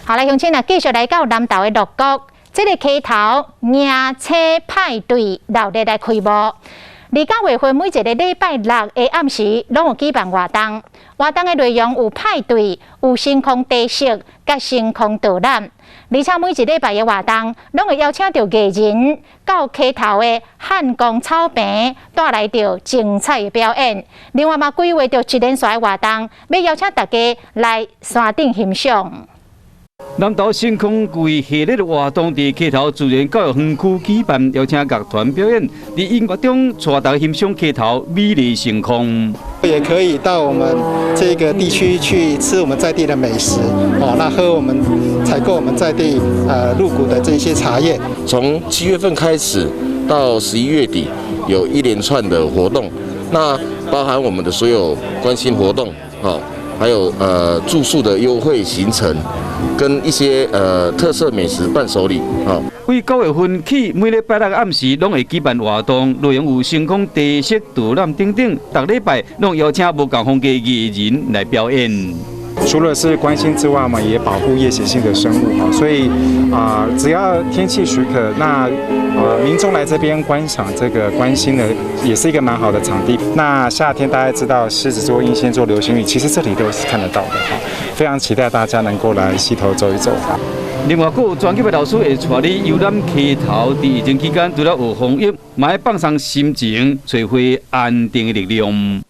好來，鄉親啊，繼續來到南投的鹿谷，這个溪頭迎星派對熱烈來開幕。二九月份每一个禮拜六的暗時，攏有舉辦活動。活動的內容有派對、有星空茶室、佮星空導覽。而且每一禮拜的活動，攏會邀請著藝人到溪頭的漢光草坪，帶來著精彩的表演。另外嘛，規劃著一連串的活動，欲邀請大家來山頂欣賞。南投星空季系列活動佇溪頭自然教育園區舉辦，邀請樂團表演，佇音樂中帶大家欣賞溪頭美麗星空。也可以到我們這個地區去吃我們在地的美食，哦，那喝我們採購我們在地鹿谷的這些茶葉。從7月份開始到11月底，有一連串的活動，那包含我們的所有觀星活動，哦，還有住宿的優惠行程，跟一些特色美食伴手禮，哦。對9月份起，每禮拜六暗時攏會舉辦活動，內容有星空茶室導覽等等，逐禮拜攏邀請無仝風格藝人來表演。除了是觀星之外，我們也保護夜行性的生物哈，所以啊，只要天氣許可，那民眾來這邊觀賞這個觀星呢，也是一個蠻好的場地。那夏天大家知道獅子座、英仙座流星雨，其實這裡都是看得到的哈，非常期待大家能夠來溪頭走一走。另外，閣有專業的老師會帶你遊覽溪頭，佇疫情期間除了學防疫，嘛會放鬆心情，找回安定的力量。